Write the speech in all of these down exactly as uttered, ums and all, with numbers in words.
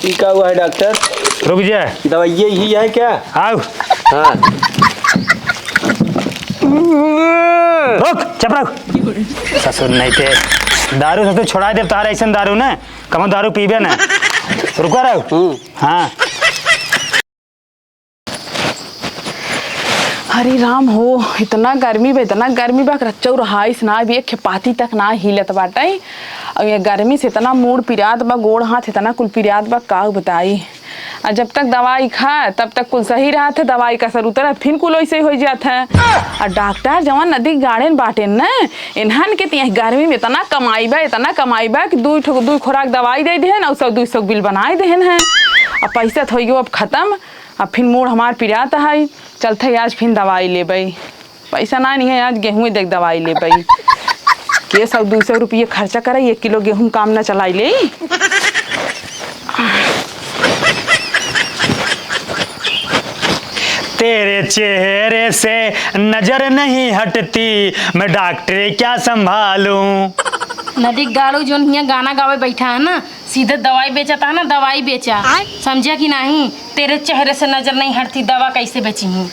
ई का हुआ है डॉक्टर? रुक जा। दवाई यही है क्या? आउ। हाँ। रुक, चुप रह। ससुर नहीं ते। दारू से तो छोड़ा दे तार ऐसन दारू ना। कम दारू पीबे ना। रुका रहो। हम्म। हाँ। हरे राम हो, इतना गर्मी बा, इतना गर्मी बा, रच्चौ रहाइस ना, अभी एक खेपाती तक ना हिलत बाटे। अब ये गर्मी से इतना मूड़ पिरात बा, गोड़ हाथ इतना कुल पिरात बा, का बताई। आ जब तक दवाई खा, तब तक कुल सही रहत है, दवाई का असर उतरत, फिर कुल वैसे ही हो जात है। आ डॉक्टर जवन नदी गाड़ेन बाटेन न, इन्हन के तिया गर्मी में इतना कमाई बा, इतना कमाई बा कि दुई ठो, दुई खुराक दवाई दे देहन, और सब दुई सौ बिल बनाए देहन है। आ पैसा तो हो अब खत्म, अब फिर मूड़ हमार पिरात है, चलत है आज फिर दवाई लेबै। पैसा ना नहीं है, आज गेहूं देख दवाई लेबै। के सौ दो सौ रुपये खर्चा करे, एक किलो गेहूं काम ना चलाई ले। तेरे चेहरे से नजर नहीं हटती, मैं डॉक्टरी क्या संभालूं। नदी गाड़ू जोन हियां गाना गावे बैठा है ना, सीधे दवाई बेचत है ना, दवाई बेचा। आय। समझा कि नहीं? तेरे चेहरे से नजर नहीं हटती, दवा कैसे बेची हूँ?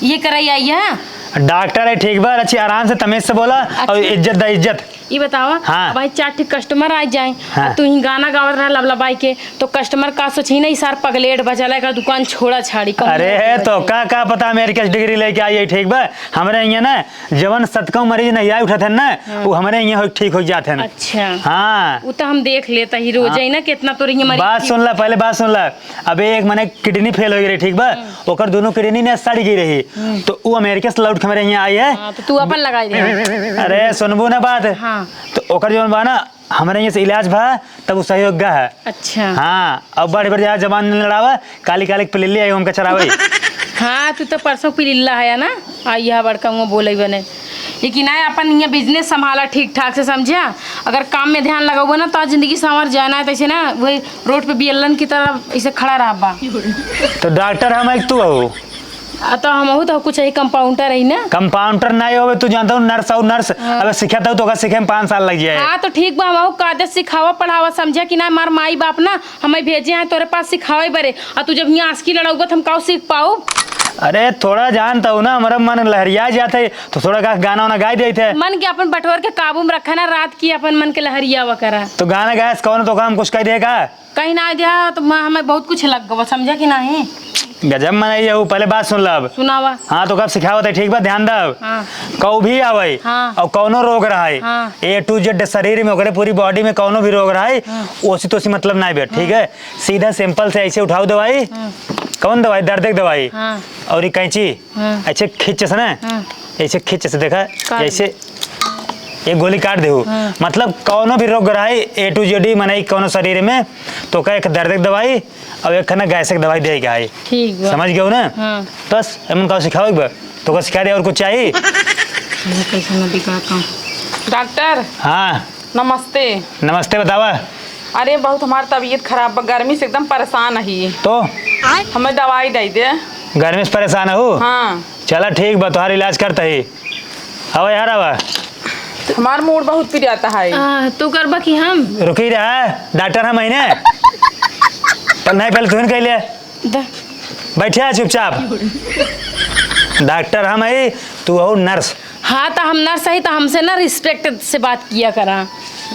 ये कराई आई है? डॉक्टर है, ठीक बा, अच्छी आराम से तमीज से बोला और अच्छा। इज्जत दा इज्जत। ये बतावा, हाँ। अब भाई चार ठे कस्टमर आ जाए, हाँ। और तू ही गाना गावत रहा लबलबाई के, तो कस्टमर का सोची नहीं, सार पगलेट बा, चला एकर दुकान छोड़ा छाड़ी, कहूँ अरे नहीं तो का, का पता अमेरिका से डिग्री लेके आई है, ठीक बा? हमरे यहाँ ना जवन सतकौ मरीज नहीं आए उठत है ना, हाँ। वो हमरे यहाँ हो, ठीक हो जात है। अच्छा। हाँ। वो तो हम देख लेता ही रोज हाँ। ही ना, कितना तोर यहाँ मरीज बात ठीक सुन ला, पहले बात सुन ला। अबे एक मने किडनी फेल हो गई रही, ठीक बा? हम्म। ओकर दोनों किडनी ने सड़ गई रही। हम्म। तो वो अमेरिका से लौट के हमरे यहाँ आई है। हाँ, तो तू अपन लगाई दे। अरे सुनबू ना बात। हाँ। तो ओकर जवन बा ना, हमरे यहाँ से इलाज भा, तब वो सही हो गया है। अच्छा। हाँ, अब बड़ बड़ ज्यादा जबान नहीं लड़ावा, काली काली पिलिल्ली आई हमका चरावे। हाँ, तू तो परसों पिलिल्ला है ना, आ यह बड़का मुँह बोले बने। लेकिन आए अपन यहाँ बिजनेस संभाला ठीक ठाक से, समझा? अगर काम में ध्यान लगाबो ना, तो आज जिंदगी संवर जाए, ना तो ऐसे ना वही रोड पे बियल्लन की तरह ऐसे खड़ा रहबा। तो डॉक्टर हम एक तू हो। आ, तो हमहू तो कुछ यही कंपाउंडर रही ना। कंपाउंडर नहीं होवे, तू जानता हूँ नर्स हो, नर्स। हाँ। अब सीखा था तो का सीखे में पाँच साल लग जाए। हाँ, तो ठीक बा, हमहू कायदे सिखावा पढ़ावा, समझा कि ना, हमार माई बाप ना हमें भेजे हैं तोरे पास सिखावे बरे, आ तू जब यहाँ आसकी लड़ाऊबा तो हम काऊ सीख पाऊ? अरे थोड़ा जानता हूँ ना, हमारा मन लहरिया जाता है, तो थोड़ा का गाना वाना गाई देते हैं। मन के अपन बटोर के काबू में रखा ना, रात की अपन मन के लहरियावा करा। तो गाना गायस कौन तो काम कुछ कह देगा? कहीं ना दिया तो मैं, हमें बहुत कुछ लग गवा, समझा कि नहीं? गजब मनई है वो, पहले बात सुन ला अब। सुनावा। हाँ, तो कब सिखावत है, ठीक बा, ध्यान दब। हाँ। कऊ भी आवे हाँ। और कौनो रोग रहे, हाँ। A to Z शरीर में, ओकरे पूरी बॉडी में कौनो भी रोग रहे, हाँ। ओसी तोसी मतलब नहीं बे, ठीक हाँ। है? सीधा सिंपल से ऐसे उठाओ दवाई, हाँ। कौन दवाई? दर्द के दवाई। हाँ। और ये कैंची, हाँ। ऐसे खींच से ना, हाँ। ऐसे खींच से देखा, का? ऐसे एक गोली काट देहु। हाँ। मतलब कौनो भी रोग रहे A to Z, मनई कौनो शरीर में, तो का एक दर्द के दवाई और एक खाना गैस के दवाई दे के आई। ठीक बा। समझ गयो ना? हाँ। बस एमन का सिखावे के बा, तो का सिखा दे, और कुछ चाहिए? ये कैसे मैं बिगाड़ता हूँ? डॉक्टर। हाँ। नमस्ते। नमस्ते, बतावा। अरे बहुत हमार तबीयत खराब बा, गर्मी से एकदम परेशान ही। तो? हमें दवाई दे दे। गर्मी से परेशान हो? हाँ। चला ठीक बा, तोहार इलाज करता ही। आवा यार, आवा। हमार मूड बहुत पिराता है। आ, तू करबा कि हम? रुकी रहा, डॉक्टर हम ही ने। पर नहीं, पहले तुहिन कह ले। द- बैठे है चुपचाप। डॉक्टर हम ही, तू हो नर्स। हाँ, तो हम नर्स ही, तो हमसे ना रिस्पेक्ट से बात किया करा।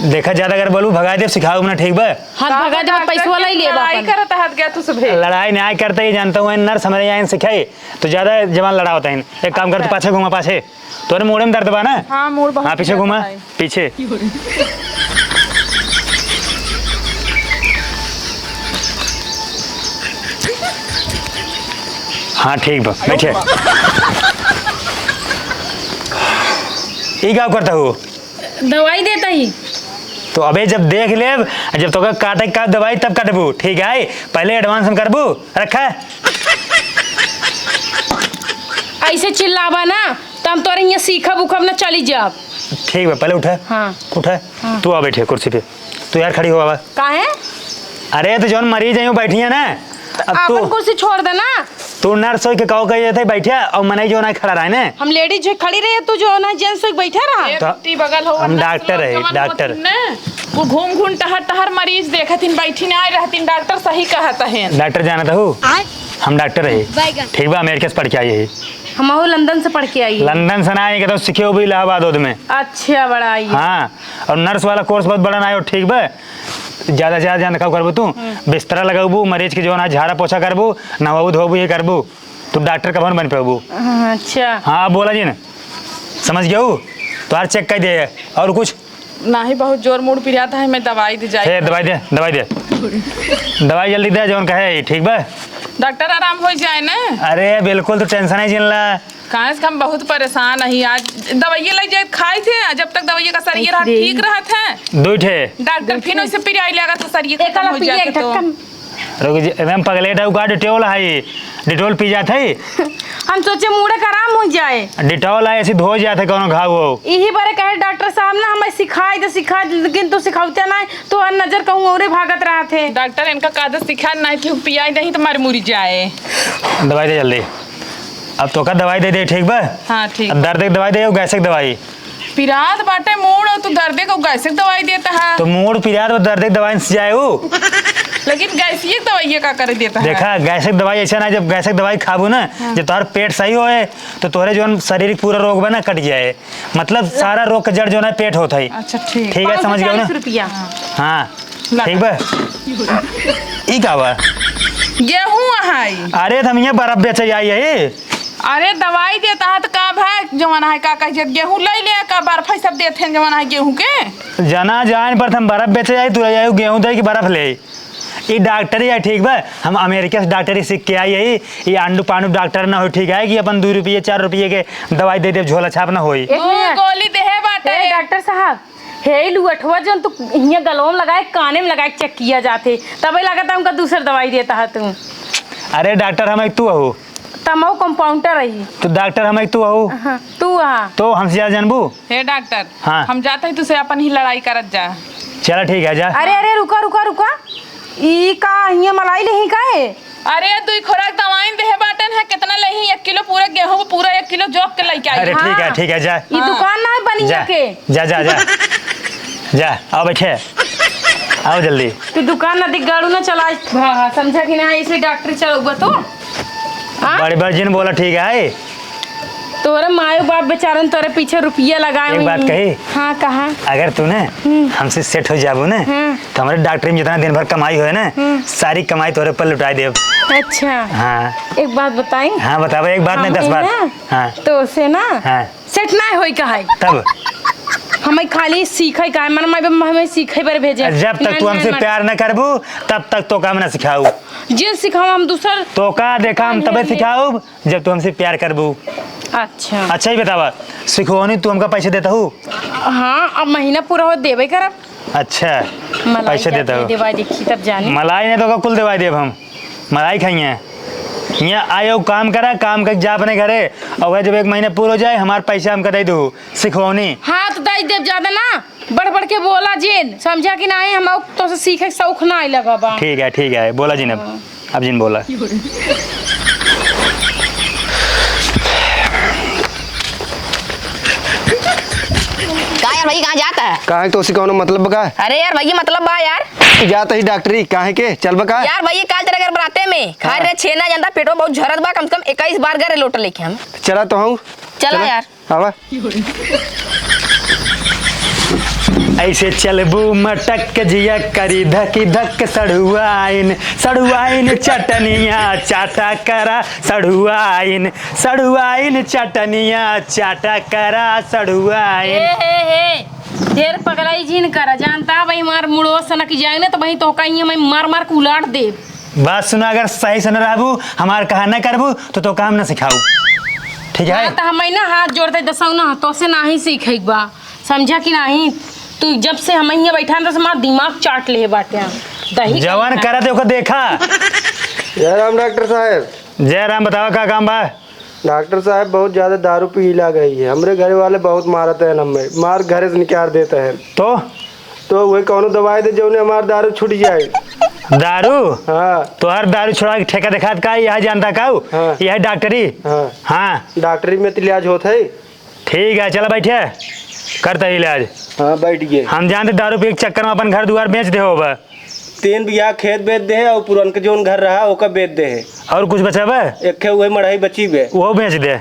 देखा, ज्यादा अगर बोलू, भगा दे, सिखाओ ना, ठीक बा? हाँ, का भगा दे, डॉक्टर पैसवा के लाई लेबा लड़ाई अपन। करत हत गया तू सभे। लड़ाई नहीं करते, ये जानता हूँ, नर्स हमारे यहाँ सिखाई, तो ज्यादा जवान लड़ा होता है। एक काम कर, तू अच्छा। पाछे घूमा, पाछे। तोरे मूड़े में दर्द बा ना? हाँ, मूड़ बहुत हाँ, पीछे पिरात घूमा, है। पीछे। हाँ, ठीक बा, बैठे। ई का करता हो? दवाई देता ही। तो अबे जब देख लेब, जब तोका काटे का दवाई तब काटबू, ठीक है? पहले एडवांस में करबू, रखा। ऐसे चिल्लाबा ना, तो हम तोरे यहाँ सीखब उखब ना, चली जाब। ठीक बा, पहले उठा। हाँ। उठा। हाँ। तू आ बैठे कुर्सी पे। तू यार खड़ी हो बाबा। काहे? अरे तो जौन मरीज है, वो बैठी है ना। अब तू अपन कुर्सी छोड़ दे ना। तू नर्स होई के कहो कही थे बैठे, और मनई जो ना खड़ा रहे ने। हम लेडीज जो खड़ी रही है, तू जो ना जेंट्स होई बैठे रहा। ए, तो कुर्सी बगल हो, हम नर्स डॉक्टर है, जवान डॉक्टर। होती ने। वो घूम घूम टहर टहर मरीज देखत हिन, बैठी नाहीं रहतिन, डॉक्टर सही कहत हैं। डॉक्टर जानत हऊ? आय? हम डॉक्टर है। बैगन। ठीक बा, अमेरिका से पढ़ के आई है। हमहू लंदन से पढ़ के आई है। लंदन से ना आई, कहता हूँ, सीखे हो भी इलाहाबाद ओद में। अच्छा, बड़ा आई है। हाँ, और नर्स वाला कोर्स बहुत बड़ा ना आयो, ठीक बा? ज्यादा से ज्यादा जान का करबू तू? हम्म। बिस्तरा लगाबू, मरीज के जौन है झाड़ा पोछा करबू, नहाबू धोबू, ये करबू, तू डॉक्टर कभो न बन पाबू। अच्छा। हाँ, अब बोला जिन, समझ गया हूँ? तो यार चेक कर दे, और कुछ? नाही, बहुत जोर मूड़ पिरात है, मैं दवाई दे जाए। हे, दवाई दे, दवाई दे। दवाई जल्दी दे, जौन कहे, ठीक बा? डॉक्टर, आराम हो जाए ना? अरे, बिल्कुल, तू टेंशन ही जिन ला। काहे से हम बहुत परेशान ही। आज दवाइये लइ जाए, खाई थे, जब तक दवाइये का सरिये रहा, ठीक रहत है। दो ठे। डॉक्टर फिर वैसे पिराई लगा था, सरिये खत्म हो जाए तो। रुक जी, एकदम पगलेट है, का डिटोल है, डिटोल पी जात है। हम सोचे मूड़े का आराम हो जाए। डिटोल है, ऐसे धो जात है, कौनो घाव हो। यही बारे कहे डॉक्टर साहब ना, हमें सिखाई दे, सिखाई दे, लेकिन तू सिखावते ना, तो हर नजर कहूँ औरे भागत रहत है। डॉक्टर, इनका कादत सिखा नहीं, क्यों पियाई नहीं तो मर मुरी जाए। दवाई दे जल्दी। अब तोका दवाई दे दे, ठीक बा? हाँ, ठीक। अब दर्द के दवाई दे, गैस के दवाई। पिरात बाटे मूड़, और तू दर्दे को गैस के दवाई देता है। तो मूड़ पिरात और दर्द के दवाई से जाए वो। लेकिन गैस ये दवाई ये का कर देता है? देखा, गैस के दवाई ऐसा ना, जब गैस के दवाई खाबू ना, हाँ। जब तोहर पेट सही होए, तो तोहरे जौन शरीर के पूरा रोग बा ना, कट जाए। मतलब, सारा रोग के जड़ जौन है, पेट होत है। अच्छा, ठीक। ठीक है, समझ गए ना? पाँच सौ रुपया। हाँ। ला। ठीक बा। ई का बा? गेहूं अहाई। अरे, त हम यहाँ बर्फ बेचे आई है। अरे, दवाई देता है त का भाई, जवन है का कह, गेहूं ले ले, का बर्फ है सब देते हैं, जवन है गेहूं के। जना जान पर हम बर्फ बेचे आई, तू आई गेहूं दे कि बर्फ ले? ई डॉक्टर ही है, ठीक बा? हम अमेरिका से डॉक्टरी सीख के आई है। ई आंडू पांडू डॉक्टर ना हो, ठीक है, कि अपन दो रुपये, चार रुपये के दवाई दे दे, झोला छाप ना होई। एक दो मिनट। गोली देहे बाटे। ए, डॉक्टर साहब, हे लुअठवा, जौन तू हियाँ गलवा में लगाए, काने में लगाए के चेक किया जात है, तबे लागत है हमका दूसर दवाई देता है तू। अरे डॉक्टर, हम एक तू हो। तमहू कंपाउंडर रही। तो डॉक्टर, हम एक तू हो। हाँ, तू हाँ। तो हमसे ज्यादा जानबू? हे डॉक्टर, हाँ। हम जात ही तुसे अपन ही लड़ाई करत जा। चला ठीक है, जा। अरे, अरे, रुका, रुका, रुका। ई का हियाँ मलाई लेही का है? अरे, दुई खोराक दवाइन देहे बाटन है, कितना लेही? एक किलो पूरा गेहूं, पूरा एक किलो जोक के लेके आई। अरे, ठीक है, हाँ। ठीक है, जा। ई दुकान ना है बनिया जा, के। जा, जा, जा। जा, आओ बैठे। आओ जल्दी। तू दुकान ना दिगाड़ू ना चला। हाँ, हाँ, समझा कि ना, ऐसे डॉक्टर चलउबा तू? हाँ? बड़ी बार जिन बोला, ठीक है। तोरे मायो बाप बेचारन तोरे पीछे रुपया लगाए एक हुई बात हैं। कही? हाँ, कहा? अगर तू ना हम्म। हमसे सेट हो जाबू ना, हम्म। तो हमारे डॉक्टरी में जितना दिन भर कमाई होए ना, हम्म। सारी कमाई तोरे पर लुटाई देब। अच्छा। हाँ। एक बात बताई? हाँ, बतावा, एक बात नहीं, हम दस बात। ना, हाँ। तो से ना, हाँ। सेट ना होई का है। तब? हमें खाली सीखे का है, मन में हमें सीखे पर भेजे। जब तक ना, तू ना, हमसे ना। प्यार न करबू, तब तक तोका हम ना सिखाऊ। जिन सिखाओ हम दूसर। तोका देखा हम नहीं, तबे नहीं। सिखाऊ, जब तू हमसे प्यार करबू। अच्छा। अच्छा ही बतावा, सिखवनी तू हमका पैसे देता हूँ? हाँ, अब महीना पूरा हो देबे करब। अच्छा, मलाई पैसे क्या देता दे हूँ। देवाई देखी तब जानी। मलाई नहीं तो का कुल देवाई देब हम। मलाई खाइए। यहाँ आयो काम करा, काम करके जा अपने घरे। और जब एक महीना पूरा हो जाए, हमार पैसा हमका दे दो, सिखवनी। हाँ, तो दे देब, ज्यादा ना बढ़ बढ़ के बोला जिन, समझा कि नहीं? हम तो से सीखे के शौक ना आई लगा बा। ठीक है, ठीक है, बोला जिन अब। हाँ। अब जिन बोला। का यार भाई, कहाँ जाता है? काहे, तोसे कौनो मतलब बा का? अरे यार भाई, ये मतलब बा यार। जाता ही डॉक्टरी, काहे के? चल बा का? यार भाई, ये काल चला गए बराते में। खा हाँ। रे छेना, जानता पेटवा बहुत झरत बा, कम से कम इक्कीस बार गए लोटा लेके हम। चला तो हूँ। चला चला। यार। आवा। ऐसे चलबू मटक के जिया करी धकी धक सड़ुआइन, सड़ुआइन चटनिया चाटा करा, सड़ुआइन, सड़ुआइन चटनिया चाटा करा, सड़ुआइन। हे, हे, हे, ढेर पगलाई जिन करा, जानता भाई हमार मुड़वा सनक जाए ना तो भाई तो कहीं हमें मार मार के उलाट दे। बात सुना, अगर सही से न रहबू, हमार कहा न करबू, तो, तो काम न सिखाऊ। ठीक है? हाँ, तो हम ना हाथ जोड़ते दसऊ ना, तो से नाही सीखे बा, समझा कि नाही? तू जब से हम यहाँ बैठा ना, तो हमार दिमाग चाट ले बाटे। दही जवान खाई करत ओकर देखा। जय राम डॉक्टर साहब। जय राम, बतावा का काम बा? डॉक्टर साहब, बहुत ज्यादा दारू पी लाग है, हमरे घर वाले बहुत मारत हैं हमें, मार घरे से निकाल देते हैं। तो? तो वही कौनो दवाई दे जौने हमार दारू छूट जाए। दारू? हाँ। तोहर दारू छोड़ा के ठेका देखात का, यह जानता का? हाँ। यह डॉक्टरी? हाँ। हाँ। डॉक्टरी में तो इलाज होत है। ठीक है, चला बैठे। करता इलाज। हाँ, बैठ गए। हम जानते दारू पी के चक्कर में अपन घर दुआर बेच दे होबा। तीन बीघा खेत बेच दे है और पुरनके जौन घर रहा, ओका बेच दे है। और कुछ बचा बा? एक ठे उहे मड़ही बची बे। वो बेच दे।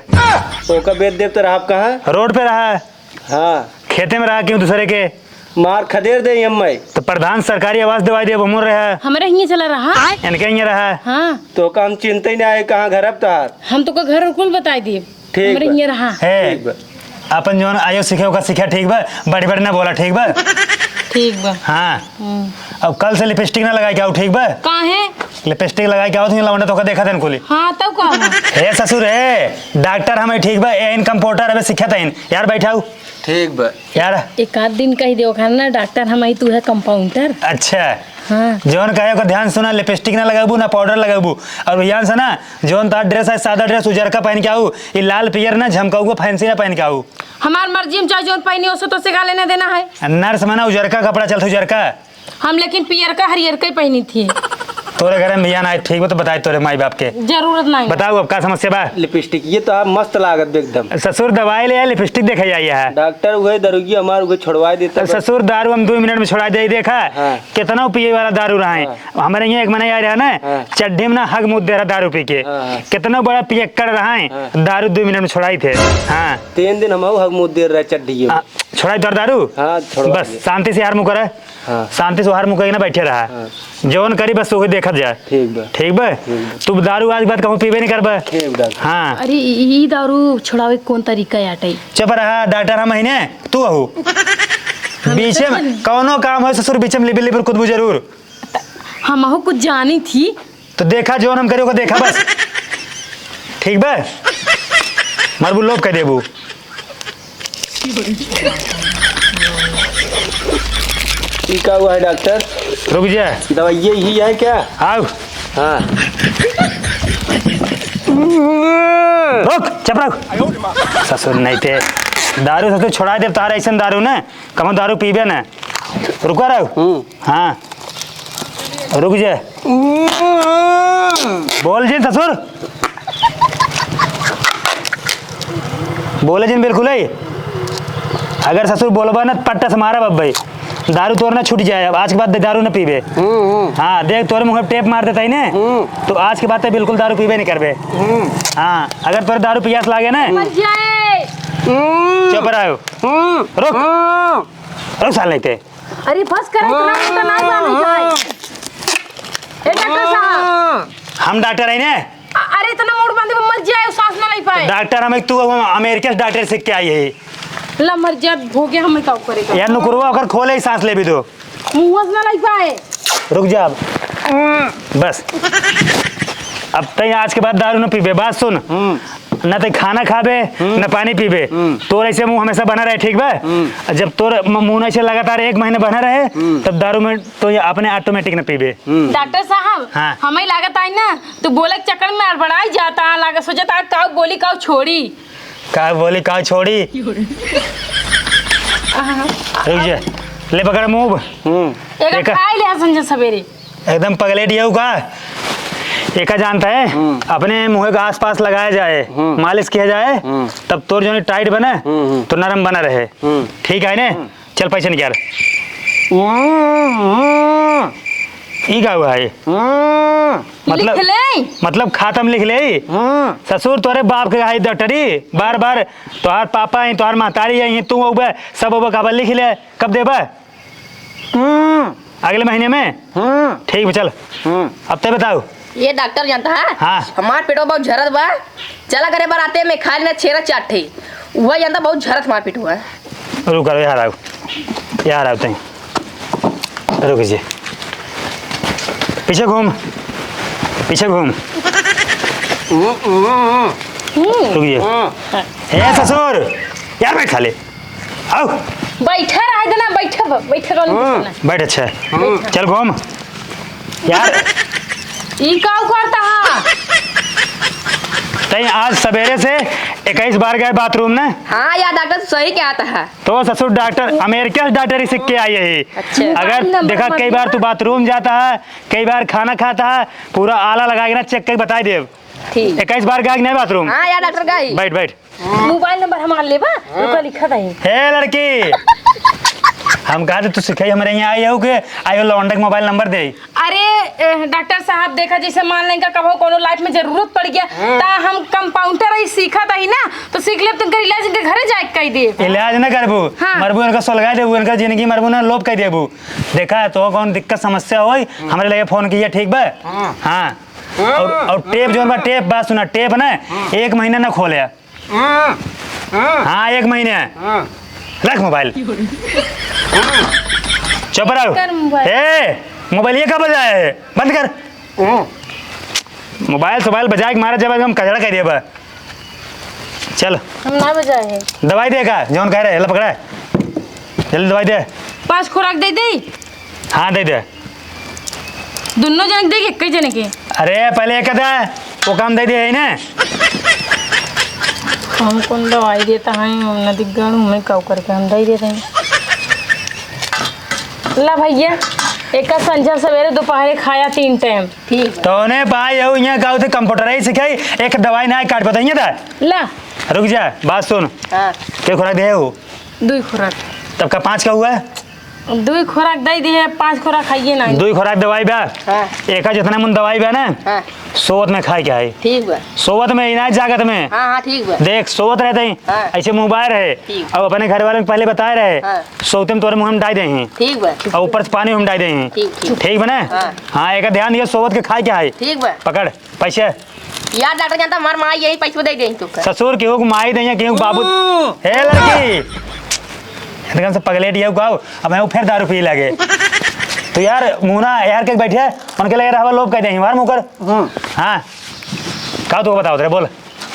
ओका बेच देब तो रहब कहाँ? रोड पे रहा। हाँ। खेते में रहा क्यों दूसरे के? मार खदेड़ दे ई एम आई। तो प्रधान सरकारी आवास दिवाई दे, हमूर रहा। हमरे हियाँ चला रहा। इनके हियाँ रहा। हाँ। तो का हम चिंता ही ना आए, कहाँ घर अब तोहार? हम तो का घर और कुल बताई देब। ठीक हमरे बा। हियाँ रहा। हे, ठीक बा। अपन जौन आयो सीखे ओकर सीखे, ठीक बा? बड़ी बड़ी ना बोला, ठीक बा? ठीक बा। हाँ। हम्म। अब कल से लिपस्टिक ना लगाई के आऊ, ठीक बा? काहे? लिपस्टिक लगाई के आऊ, तो लवंडा तोका देखा देन कुली। हाँ, तब का हुआ? हे ससुर, हे, डॉक्टर हमें ठीक बा, ए इन कंपाउंडर अबे सीखे तइन। यार बैठाऊ। ठीक बा। यार। एक आध दिन कही देव खान ना, डॉक्टर हम आई, तू है कंपाउंडर। अच्छा। हाँ। जौन कहे ओकर ध्यान सुना, लिपस्टिक ना लगाबू, ना पाउडर लगाबू। और ध्यान से ना, जौन तार ड्रेस है, सादा ड्रेस, उजरका पहन के आऊ, ई लाल पियर ना, झमकाऊ, फैंसी ना पहन के आऊ। हमार मर्जी, हम चाहे जौन पहनी, ओसे तोसे का लेना देना है? नर्स मना उजरका कपड़ा चलत, उजरका। हम लेकिन पियरका, हरियरका ही पहनी थी। तोरे घर में भैया ना आए, ठीक बा, तो बताए तोरे माई बाप के। जरूरत नहीं। बताओ, अब का समस्या बा? लिपस्टिक, ये तो आप मस्त लागत बे एकदम। ससुर, दवाई ले आए, लिपस्टिक देखे जाइए है। डॉक्टर, उहे दरुगी हमार, उहे छोड़वाए देता अब बा। ससुर, दारू हम दो मिनट में छोड़ा दे, देखा। हाँ। कितना पिए वाला दारू रहा है। हाँ। हमारे यहाँ एक मने आ रहा ना, हाँ। चड्ढी में ना हग मुद दे रहा दारू पी के। हाँ, हाँ। कितना बड़ा पियक्कड़ रहा है, हाँ। दारू दो मिनट में छोड़ाई थे। हाँ। तीन दिन हम हग मुद दे रहे चड्ढी में। हाँ, छोड़ाई तोर दारू? हाँ, छोड़वा बस, दिए। शांति से हार मुँह करे। हाँ। शांति से हार मुँह करके ना बैठे रहा। हाँ। जौन करी बस ओके देखत जा। ठीक बा। ठीक बा? ठीक बा। तू दारू आज के बाद कहूँ पीबे नहीं करबा। ठीक बा। हाँ। अरे, ई, ई दारू छोड़ावे के कौन तरीका है, आटे? चुप रहा, डॉक्टर हम ही ने, तू अहू। हम बीचे तो में कौनो काम हो ससुर, बीचे में लिबिर लिबिर कुदबू जरूर। हमहू कुछ जानी थी। तो देखा, जौन हम करे, ओका देखा बस। ठीक बा? मरबू लोभ कर देबू। ई का हुआ है डॉक्टर? रुक जा। दवाई ये ही है क्या? आओ। हाँ। रुक, चुप रह। ससुर नहीं थे। दारू ससुर छोड़ा दे, तारा ऐसन दारू ना। कमो दारू पीबे ना। रुका रहो। हम्म। हाँ। रुक जा। हम्म। बोल जिन ससुर। बोले जिन बिल्कुल ही। अगर ससुर बोलबा ना, पट्टा से मारब अब भाई। दारू तोर ना छूट जाए, अब आज के बाद दारू ना पीबे। हम्म, हम्म। हाँ, देख तोरे मुँह पे टेप मार देता ही ने। हम्म। तो आज के बाद तो बिल्कुल दारू पीबे नहीं करबे। हम्म। हाँ, अगर तोरे दारू पियास लागे ना। मर जाए। हम्म। चुप रहो। हम्म। रुक। हम्म। रुक साल नहीं थे। अरे बस कर, इतना मोटा ना जाने जाए। ए डॉक्टर साहब। हम डॉक्टर है ने। अ-, अरे इतना मोट बांधे में मर जाए, सांस ना ले पाए। डॉक्टर हम एक तू, हम अमेरिका से डॉक्टर सीख के आई है। ला मर जा, भोगे हमें का करेगा। यार नुकुरवा ओकर खोले ही सांस ले भी दो। मुंह से ना ले पाए। रुक जा अब। बस। अब तई आज के बाद दारू न पीबे, बात सुन। हम्म। न तई खाना खाबे, हम्म। न पानी पीबे। हम्म। तोर ऐसे मुंह हमेशा बना रहे, ठीक बा? हम्म। जब तोर म-, मुंह ऐसे लगातार एक महीने बना रहे, हम्म। तब दारू में तो ये अपने ऑटोमेटिक न पीबे। हम्म। डॉक्टर साहब, हाँ। हमें लागत आई ना, तो बोले के चक्कर में अड़बड़ाई जाता, लागे सोचता, काऊ बोली, काऊ छोड़ी। काऊ बोली, काऊ छोड़ी। रुक जा, ले पकड़ मुंह। हम्म। एका एका खाई ले संजय सवेरे। एकदम पगलेट यहू का? एका जानता है? हम्म। अपने मुंह के आसपास लगाया जाए, हम्म। मालिश किया जाए, हम्म। तब तोर जो टाइट बने, हम्म, हम्म। तो नरम बना रहे। हम्म। ठीक है ने? हम्म। चल पैसे निकाल। हम्म, हम्म। ई का हुआ है? हम्म। मतलब, लिख ले। मतलब खाता में लिख ले। हम्म। ससुर तोरे बाप के है डॉक्टरी, बार बार तोहार पापा है, तोहार महतारी है, तू होबे, सब होबे, काबा लिख ले, कब देबा? हम्म। अगले महीने में? हम्म। ठीक बा, चल। हम्म। अब ते बताओ। ये डॉक्टर जानता है? हाँ। हमार पेटवा बहुत झरत बा, चला करे बराते में खा लेना छेरा चार ठे। वह जानता बहुत झरत हमार पेटवा। रुक, रुक, यहाँ आओ, यहाँ आओ तई। रुक जी, पीछे घूम, पीछे घूम। हम्म, हम्म, हम्म। रुक जी। हम्म। ए ससुर, यार बैठ साले। आओ। बैठे रहे देना, बैठे ब-, बैठे कौन हम्म। बैठना? बैठ, अच्छा। हम्म। चल घूम। यार। ई का करता है? तई आज सवेरे से इक्कीस बार गए बाथरूम में। हाँ यार, डॉक्टर सही कहता है। तो ससुर डॉक्टर, अमेरिका से डॉक्टर ही सीख के आई है। अच्छा। अगर मोबाइल नंबर देखा, मत कई बार ना। तू बाथरूम जाता है, कई बार खाना खाता है, पूरा आला लगा के ना चेक करके बताई देब। ठीक। इक्कीस बार गाई कि नहीं बाथरूम? हाँ यार डॉक्टर गाई। बैठ, बैठ। मोबाइल नंबर हमार लेबा? हाँ। ओका लिखा दही। हे लड़की, हम कहा थे तू सिखाई हमरे यहाँ आई हो के आई हो लौंडे के मोबाइल नंबर दे। अरे, ए, डॉक्टर साहब, देखा, जैसे मान लें का कबो कोनो लाइफ में जरूरत पड़ गया, हाँ। ता हम कंपाउंडर ही सीखा था ही ना, तो सीख लेब, तुमके इलाज इनके घरे जाए के कह दे। इलाज ना करबू, हाँ। मरबू, इनका सुलगा देबू, इनका जिंदगी मरबू ना, लोप कह देबू। देखा, तो कौन दिक्कत समस्या होई, हाँ। हमरे लगे फोन किया, ठीक बा? हाँ। हाँ। हाँ। और, और टेप जौन बा, टेप बा, सुना, टेप ना, हाँ। एक महीना ना खोले। हाँ, हाँ। हाँ, एक महीने। हाँ। रख मोबाइल। हाँ। चुप रहो। कर मोबाइल। ए, मोबाइल ये कब बजाया है? बंद कर। हाँ। मोबाइल सोबाइल बजाए के मारा जब एकदम कचरा कर दिया बा। चल। हम ना बजाए है। दवाई दे का? जौन कह रहे, ला पकड़ा। जल्दी दवाई दे। पाँच खुराक दे दे। हाँ, दे दे। दुन्नो जने के दे कि एक्के जने के? अरे, पहले एक था, वो काम दे दिया है ना। हम कौन दवाई देता है, हम ना दिग्गड़, हमें काऊ करके हम दे देते हैं। ला भैया, एक संझा सवेरे दोपहरे खाया तीन टाइम। ठीक। तौने पाई हो, यहाँ का होते कंप्यूटर ही सिखाई, एक दवाई ना काट बताइए था। ला। रुक जा, बात सुन। हाँ। के खुराक दे हो? दुई खुराक। तब का पाँच का हुआ? दुई खुराक दे दिए, पाँच खुराक खाइए ना। दुई खुराक दवाई बा। हाँ। एका जितना मन दवाई बा ना, हाँ। सोवत में खाए के है। ठीक बा। सोवत में ही ना, जागत में। हाँ, हाँ, ठीक बा। देख, सोवत रहते ही, हाँ। ऐसे मुँह बाहर है। ठीक। अब अपने घर वाले में पहले बताए रहे, हाँ। सोते में तोरे मुँह में डाल दे हैं। ठीक बा। और ऊपर से पानी हम डाल दे हैं। ठीक, ठीक। ठीक बा ना? हाँ। हाँ, एक ध्यान दिया, सोवत के खाए के है। ठीक बा। पकड़, पैसे। यार डॉक्टर जानता, हमार माँ यही पैसे दे दे तो का। ससुर केहू के माई दे, केहू के बाबू। ओ। हे लड़की, एकदम से पगलेट ये गाओ, अब मैं फिर दारू पी लगे। तो यार मुना यार के बैठे, उनके लगे रहवा लोभ कह दे, हमार मुकर। हाँ। हाँ, का तू बताओ तेरे, बोल।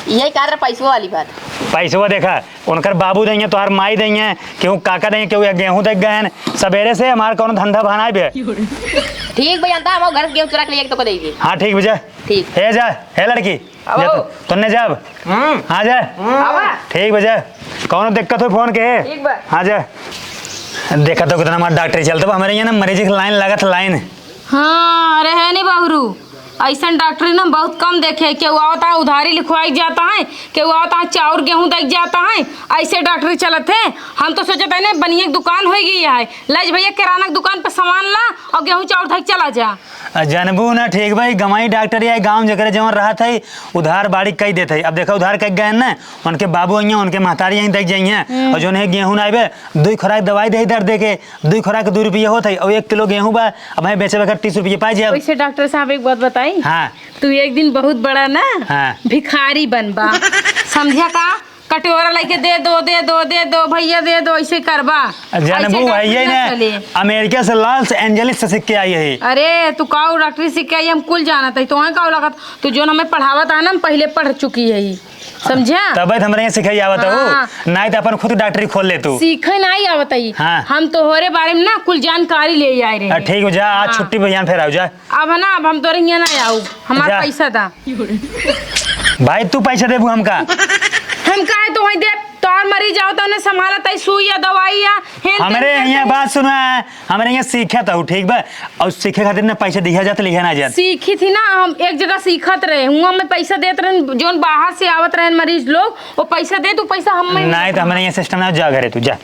यही कहा तेरा पैसों वाली बात। पैसवा देखा, उनकर बाबू देंगे, तोहार माई देंगे, केहू काका देंगे, केहू गेहूं देख गए हैं। सबेरे से हमार कौनो धंधा बनाए बे। ठीक भैया, अंता हम घर गेहूं चुरा के लिए एक तो को देगी। हाँ, ठीक भैया। ठीक। हे जा, हे लड़की, अब जा आओ। तू, तन्ने जाब। हम्म। हाँ जा। हम्म। आवा। ठीक भैया, कौनो दिक्कत हो फोन के। ठीक बा। हाँ जा। देखा तो कितना हमार डॉक्टरी चलत बा, हमरे यहाँ ना मरीज के लाइन लागत लाइन। हाँ, अरे है नहीं बहुरू, ऐसन डॉक्टरी ना बहुत कम देखे। केहू आवत है उधारी लिखवाई जाता है, केहू आवत है चाउर गेहूं दे जाता है, ऐसे डॉक्टरी चलत है। हम तो सोचत है ना बनिए के दुकान हो गई है, लज भैया किराना के दुकान पे सामान ला और गेहूं चाउर धर के चला जा। आ, जानबू ना, ठीक भाई, गंवाई डॉक्टर या गाँव जकरे जवन रहत है, उधार बाड़ी कई देत है। अब देखा उधार कई गए ना, उनके बाबू अइहें, उनके महतारी यहीं देख जइहें। हम्म। और जौन है गेहूं ना आइबे, दुई खुराक दवाई दे दर्द दे के, दुई खुराक के दुई रुपये होत है, और एक किलो गेहूं बा, अब हमें बेचे बखत तीस रुपये पाई जाब। वैसे डॉक्टर साहब एक बात बताई? हाँ। तू एक दिन बहुत बड़ा ना हाँ। भिखारी बनबा, समझा का? कटोरा लेके दे दो, दे दो, दे दो, भैया दे दो, ऐसे करबा। जानबू ऐसे भैया डॉक्टर ना ना, चले। अमेरिका से लॉस एंजलिस से सीख के आई है। अरे तू का डॉक्टरी सीख के आई, हम कुल जानत है। तो का लगत, तू जौन हमें पढ़ावत है ना, हम पहले पढ़ चुकी है। समझा? तबे तो हमरे यहाँ सिखाई आवत हो। हाँ। नाहीं तो अपन खुद डॉक्टरी खोल ले तू। सीखे नाहीं आवत ही। हाँ। हम तोहरे बारे में ना कुल जानकारी ले आए रहे। आ, ठीक हो जा, आज हाँ। छुट्टी भैया फिर आओ जा। अब है ना, अब हम तोरे यहाँ ना आऊ, हमार जा। पैसा दा। भाई तू पैसा देबू हमका? हम काहे तो वहीं दे, तोहर मरीज आओ तो उन्हें संभालत है, सुई या दवाई या हेन तेन हमरे करत यहाँ है। बात सुना है, हमरे यहाँ सीखत हऊ, ठीक बा? और सीखे खातिर ना पैसा दिया जात, लिया ना जात। सीखी थी ना, हम एक जगह सीखत रहे, हुआँ में पैसा देत रहन, जौन बाहर से आवत रहन मरीज लोग, वो पैसा दे, तू पैसा हम में नाहीं तो हमरे यहाँ सिस्टम ना, जा घरे तू, जा,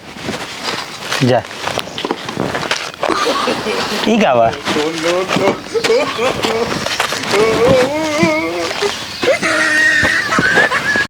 जा। ई का बा?